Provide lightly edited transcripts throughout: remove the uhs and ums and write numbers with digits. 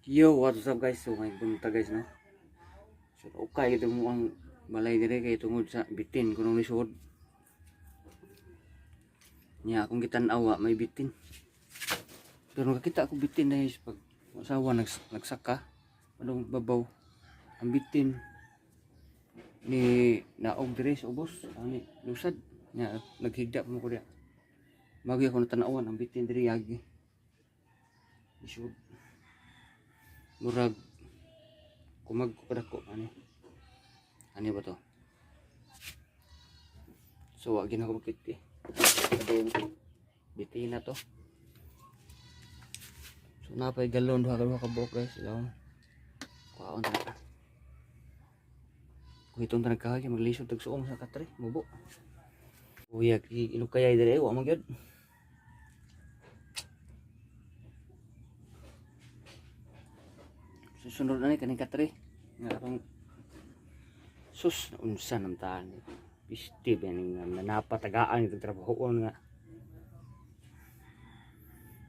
Yo, what's up, guys? So may buntag, guys, no. So okay gid mo ang balay dire kay tungod sa bitin kuno ni suod. Nya akong gitan-aw may bitin. Pero nakakita ako bitin na is pag asawa nagsaka anong babaw ang bitin ni naog dire sa ubos ani lusad nya naghigda pa mo ko diya. Magi ako natanawan ang bitin diri yagi. Isud. Murag kumag ko kadako ani. Ani ba to? So wa gina ko makiti. Kadong bitin na to. So napay galon duha ka buok, guys. Ilaw. Kuhaon ta. Kung itong tanag kahoy, maglisod tag suong sa katre, mubo. Uyag, ilog kayay dire, wa man gyud. Susunod na ni kaning katre. Nga akong sus unsa nam taan. Pisti ba ning nanapatagaan itong trabahoon nga.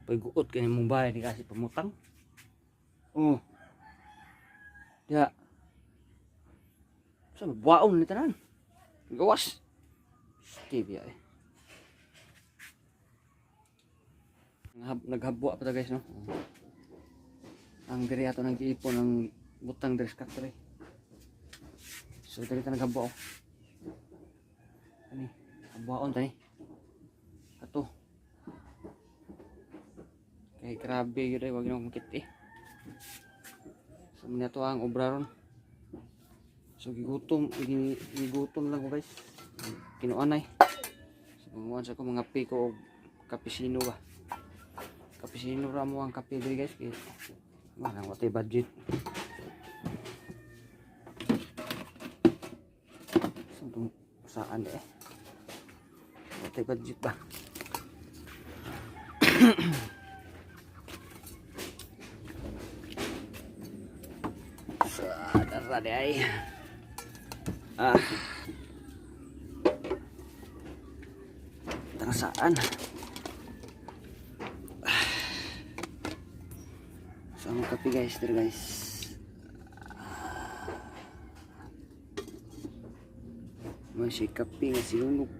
Pagguot kini mong bahay ni kasi pamutang. Oh. Ya. Sa buwaon ni tanan. Gawas. Pisti ba eh. Naghabwa pa ta, guys, no. Ang diri ato nang giipon ang butang diri sa katre. So diri ta naghabwa oh. Ani, habwaon tani. Ato. Kay grabe gyud ay wag na makit eh. So muna to ang obra ron. So gigutom, gigutom lang ko, guys. Kinuanay. So panguan sa ko mga piko og kapisino ba. Kapisino ra mo ang kape diri, guys, kay wala watay budget. So itong saan eh. Watay budget ba? Sa dara di ay. Ah. Tara saan? So ang kape, guys, dere, guys. May si kape nga sinunog.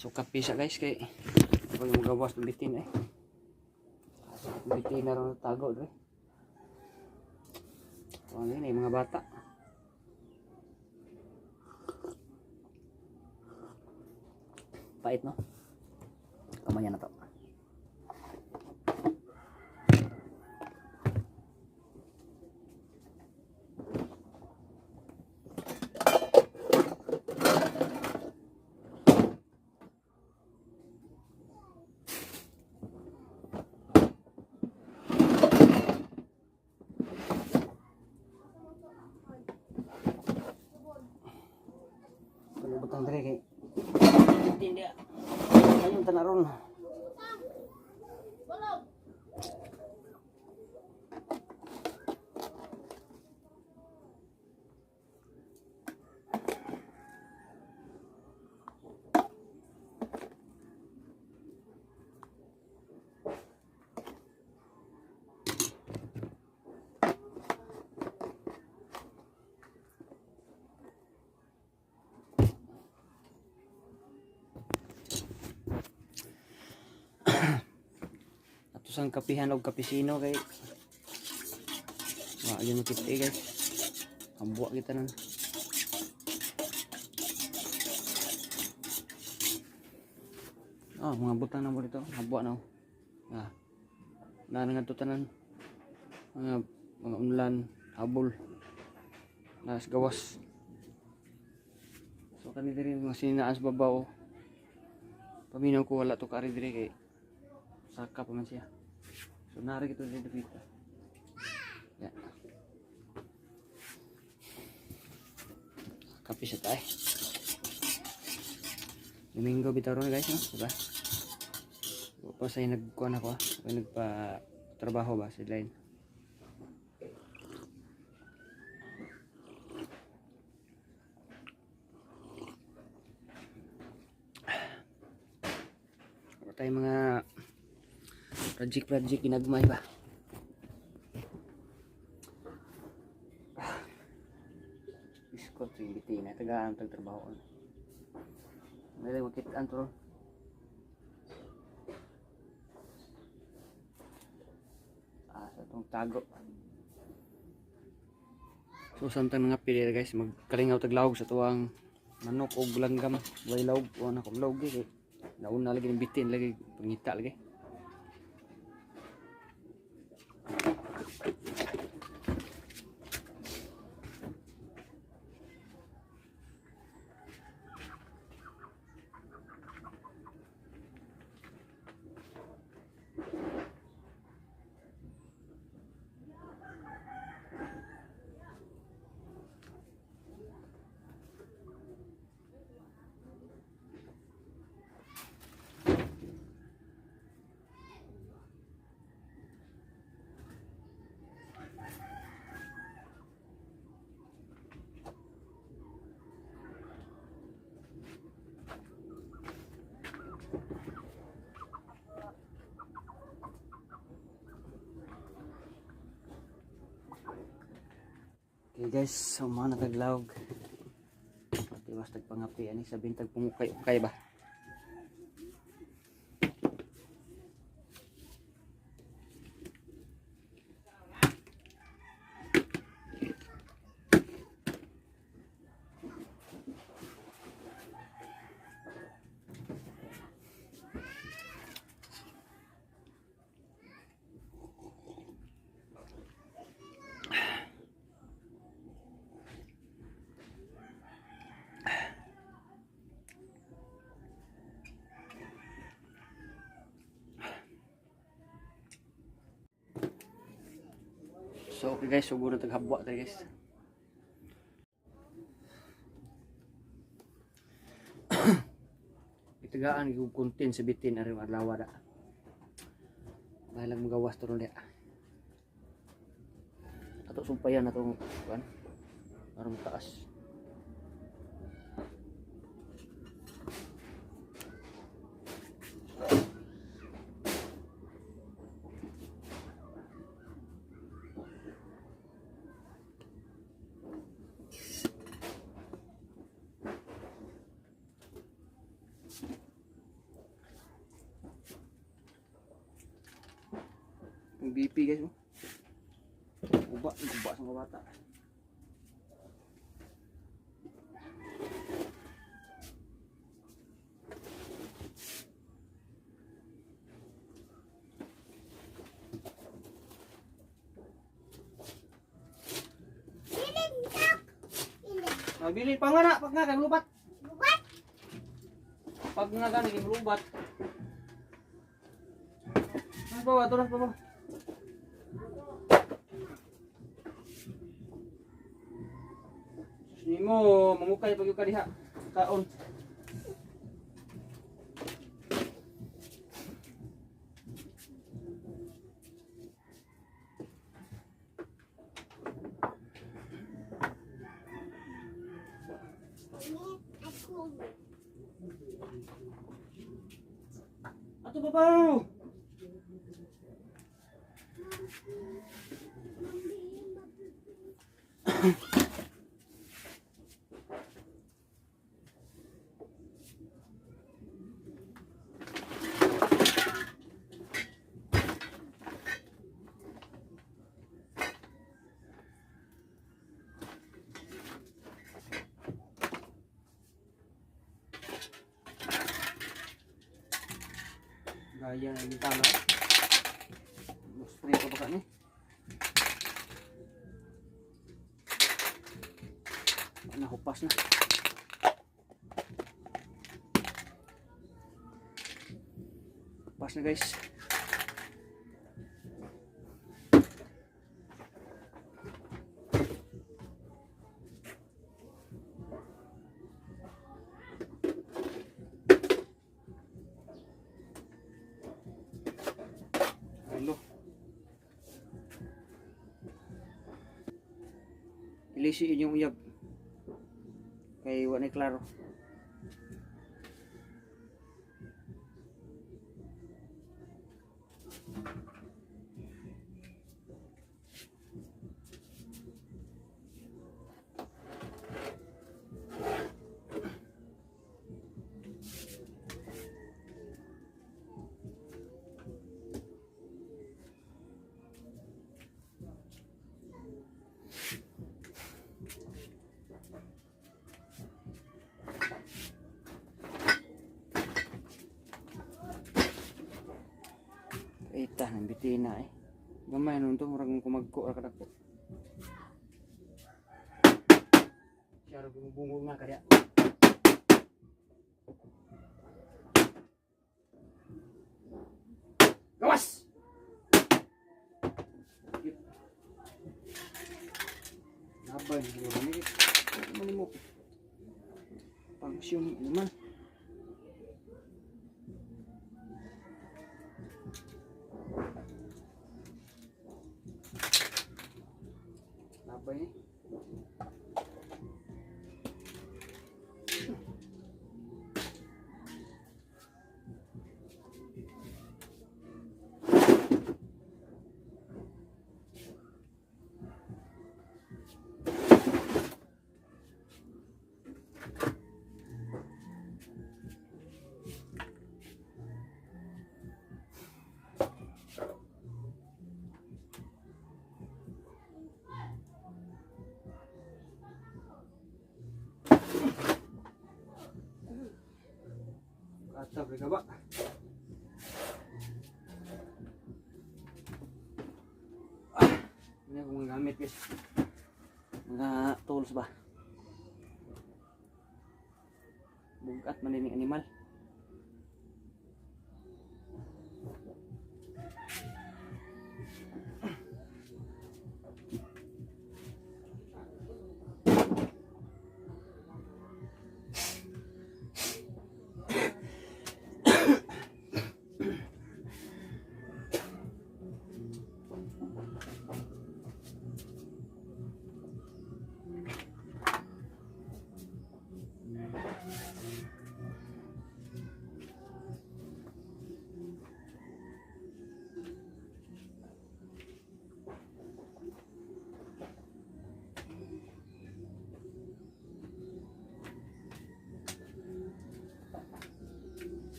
So kape siya, guys, kay pag magawas ng bitin eh. Bitin na ron tago dre. So ano yun eh, mga bata. Pait, no? Kamaya na to. Kung butang dre kay Bitin dia. Ayun tanaron. Ato sang kapihan og kapisino kay wa yun makita eh, guys. Ambwa kita nan. Oh, mga butang na mo dito. Habwa na oh. Ah. Na nga to tanan. Mga unlan, habol. Nas gawas. So kani diri mga sininaan sa babaw. Oh. Paminaw ko wala to kaari diri kay saka pa man siya. So nari kito diri dapita. Ya. Kape sa tayo. Domingo bitaw ron guys, no? Diba? Wa pa say nagkuan ako, ah. Wa nagpa trabaho ba sa line. Wa tayo mga project project ginagmay ba. Isko to yung bitina, tagaan tag trabaho. May lang makitaan to ron. Ah, sa itong tago. So samtang nga pili guys, magkalingaw taglawog sa tuwang manok og langgam, way lawog, wa na kong lawog eh. Nauna lagi ng bitin lagi pangita lagi. Okay guys, so mga nataglawog. Patiwas tagpangapi ani sa bintag pungukay-ukay ba. So okay guys, sugo na taghabwa tayo guys. Itagaan yung content sa bitin ari adlaw da. Bahalag magawas to ron diha. Ato sumpayan atong kuan. Aron taas. Ang BP guys mo. Uba, uba sa mga bata. Mabili pa nga na, pag nga kang lubat. Lubat? Pag nga gani kang lubat. Mas bawa, tulas bawa. Sus nimo, mangukay pag ka diha. Kaon. Ato babaw. Gaya na yung tama. Spray pa ba ka ni? Nahupas na. Hupas na, guys. Hello. Ilisi inyong uyab. Kay wa na klaro. Ita nang bitina eh. Gamay nun to, murag kumagko ra kadako. Siya ra bumubungol nga kadya. Gawas! Yep. Nabay siguro ni. Ano mo? Pang siyum naman. Nabay ni. Atap ka ba? Ah, ano akong mga gamit, guys? Mga tools ba? Bugat man din yung animal.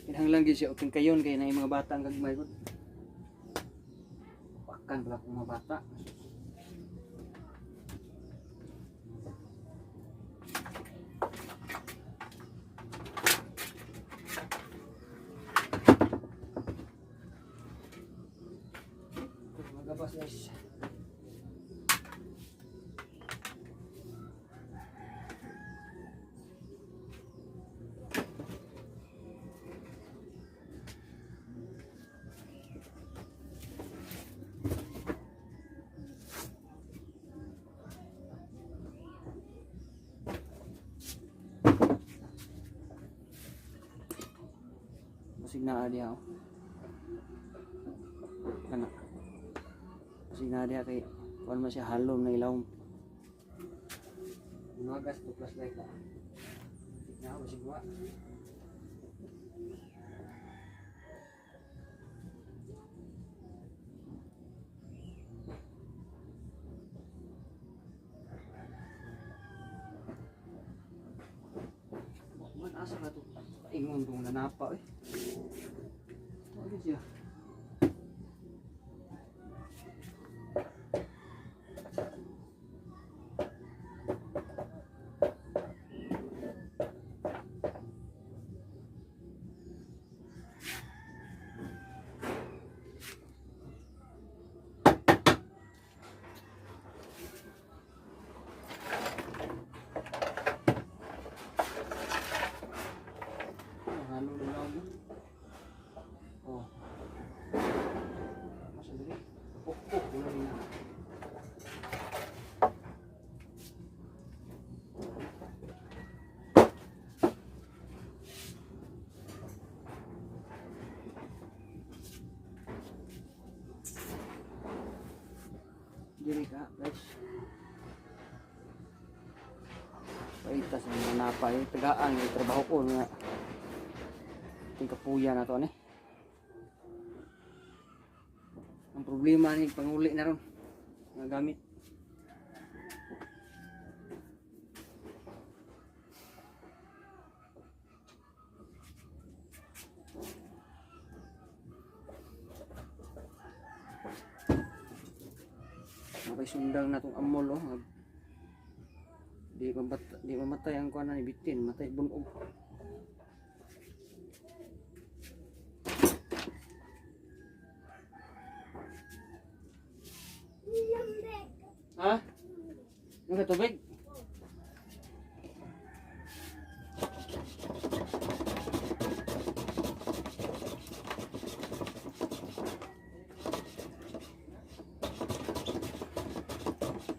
Kinahanglan gyud siya og kayon kay na mga bata ang gagmay gud. Pakan pala akong mga bata. Magabas, guys. Basig naa diha oh. Kana. Basig naa diha kay kuan man siya, halom na ilawom. Magas to flashlight na. Sigwa. Man, asa ka to? Ingon kong nanapa eh. Ano siya? Halo na lang. Oh. Masa diri? Pukpuk wala rin. Diri ka, guys. Paitas ang mga napa eh. Tagaan yung trabaho ko nga. Ting kapuya na to ani. Ang problema ni panguli na ron. Nga gamit. Okay, sundang na tong amol oh. Di mamatay ang kuan ni bitin, matay bunog. Ha? Yung ka tubig?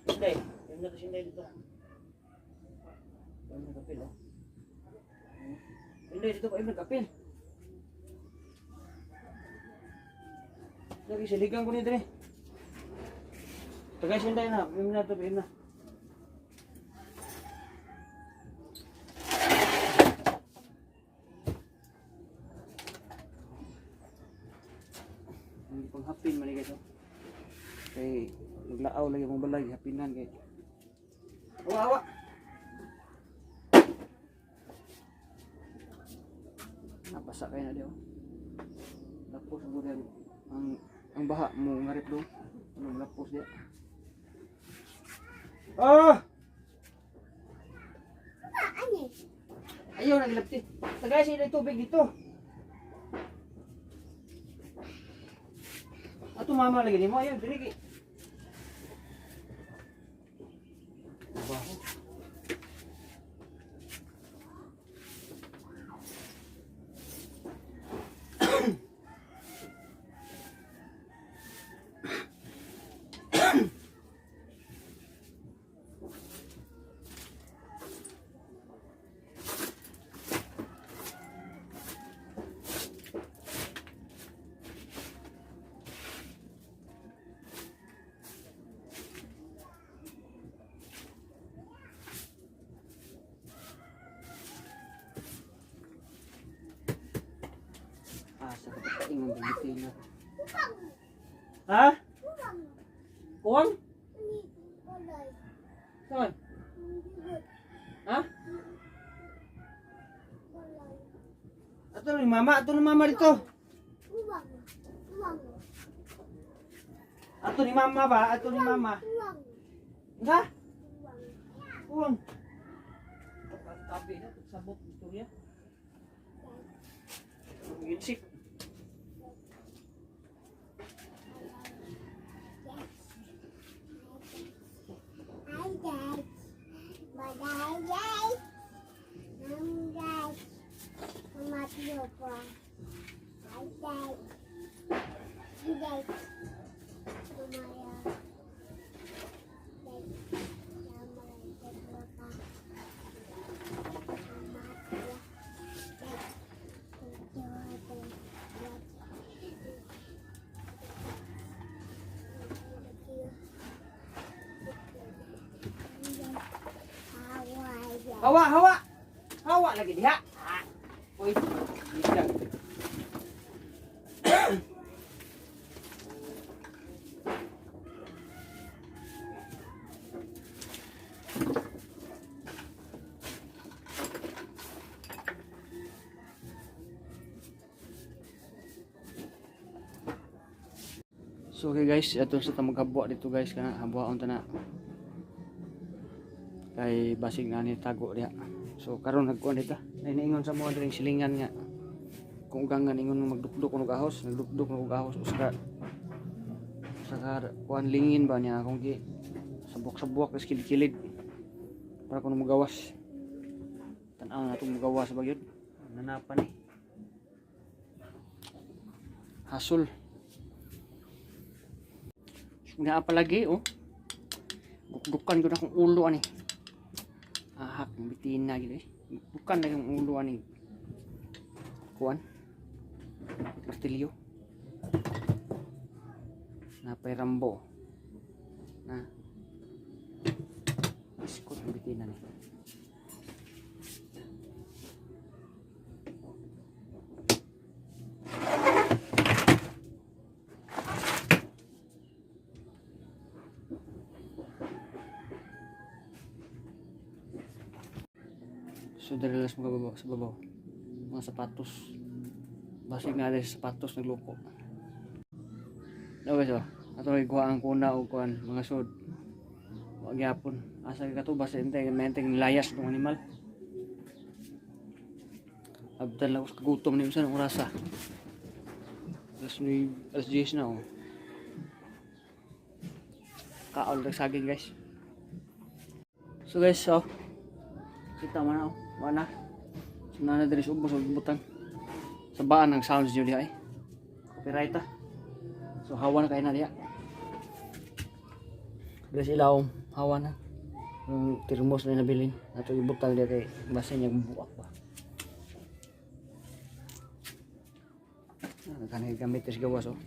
Hindi. Yung na kasi dito. Yung nagkapil oh. Hindi, dito pa yung nagkapil. Lagi siligan ko ni dire. Tagay sinday na, yung na to, na. Ang panghapin man ni guys oh. Kay naglaaw lagi mong balay hapinan kay. Awa awa. Napasa kayo na di oh. Tapos ang ang ang baha mo ngarip do. Ano lapos dia. Ah! Ani? Ayaw naglapti. Tagay sa tubig dito. Ato mama lagi nimo ayaw diri kay. Baho. Ah, sa kapataing ang bitin na. Kuwang. Ha? Kuwang. Kuwang? Ni balay. Saan? Bigot. Ha? Balay. Ato ni mama, ato ni mama dito. Kuwang. Kuwang. Ato ni mama ba? Ato ni mama. Kuwang. Ha? Kuwang. Kuwang. Tabi na, sabot istorya. Music. Hi, Dad. Balay, Dad. Mom, Dad. Mama, Papa. Hi, Dad. Dad. Mama, Dad. Mama, Papa. Mama, Dad. Hawa, hawa. Hawa. lagi diha. Ah. Uy, bisag. So okay guys, ato sa ta maghabwa dito guys, kana habwaon ta na. Kay basig na ni tago diha. So karon nagkuan dito. Nay niingon sa mga diri silingan nga kung ugangan ingon nga magdukduk og ahos, nagdukduk og ahos usa ka kuan lingin ba niya akong gi sabok-sabok tas kilid-kilid para kuno mogawas. Tan-aw na itong mogawas ba gyud. Nanapan ni. Hasol. Nga pa lagi oh. Gukdukan ko na akong ulo ani. Ahak bitina gid eh. Gukdukan na yung ulo ani. Kuan. Martilyo. Napay rambo. Na. Iskot ang bitina ni. So dali lang sa mga babaw, sa babaw. Mga sapatos. Basig nga dahil sa sapatos nagloko. Okay so, ato ay kuha ang kuna o kuan mga sod. Wa gyapon. Asa ka to basta intay menteng layas tong animal. Abdan lang ko gutom ni usa ng orasa. Alas 9, alas 10 na oh. Kaon lang saging guys. So guys, so kita man na oh. Wala. So na diri sa ubos og butang. Sa baan ang sounds niyo diha eh. Copyright ah. So hawa na kayo na diha. Diri sa ilawom, hawa na. Ang termos na nabilin. Ato ibutang diha kay basta niya buak ba. Ah, kanay gamit sa gawas oh.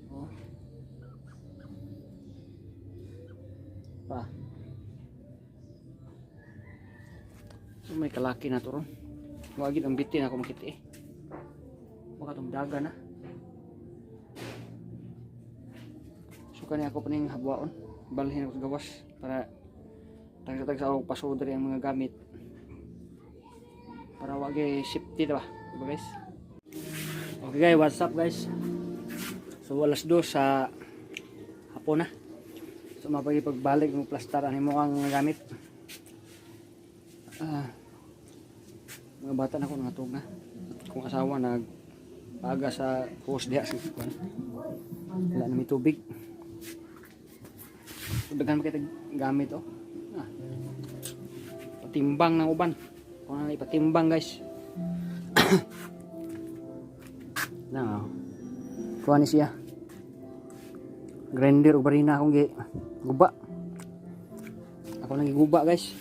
Oh. Pa. So may kalaki na to ron. Wagid ang bitin ako makita eh. Baka tong daga na. So kani ako paning habwaon. Balhin ako sa gawas para tagsa-tagsa ako paso diri ang mga gamit. Para wagi safety diba? Diba guys? Okay guys, what's up guys? So 2:00 sa hapon na. So mapagipagbalik mo plastar ani mo ang gamit. Mga bata na ako nangatog na. Kung asawa nagpaga sa hose diha sa kuan. Wala na may tubig. So, daghan man kay gamit oh. Ah. Patimbang ng uban. Kung ano ipatimbang guys. Na. Oh. Kuha ni siya. Grinder ug barina akong gi guba. Ako nang giguba guys.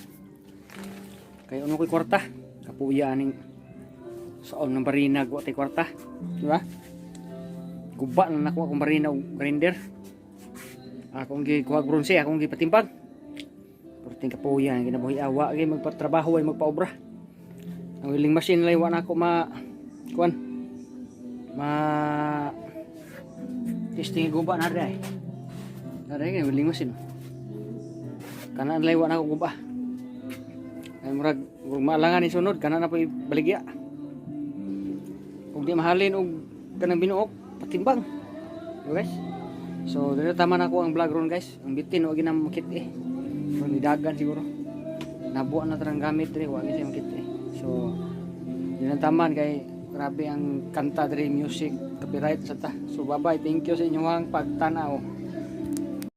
Kay ano ko'y kwarta. Kapuya aning saon ng barina guwa tay kwarta. Di ba? Guba na nako akong barina og grinder. Akong gikuha bronze, akong gipatimbang. Perting kapuya ang kinabuhi awa kay magpatrabaho ay magpaobra. Ang welding machine lay wa na ako ma kuan. Ma testing guba na rin ay. Nari kay welding machine. Kanaan lay wa na ako guba. Ay murag maalangan ni sunod kana na po ibaligya. Ug di mahalin og kanang binuok patimbang. Diba guys? So dito tama na ako ang vlog ron guys. Ang bitin wa ginam makit eh. Pero nidagan siguro. Nabuo na tarang gamit diri wa gyud siya makit eh. So dili taman kay grabe ang kanta diri music copyright sa ta. So bye bye. Thank you sa inyong pagtanaw.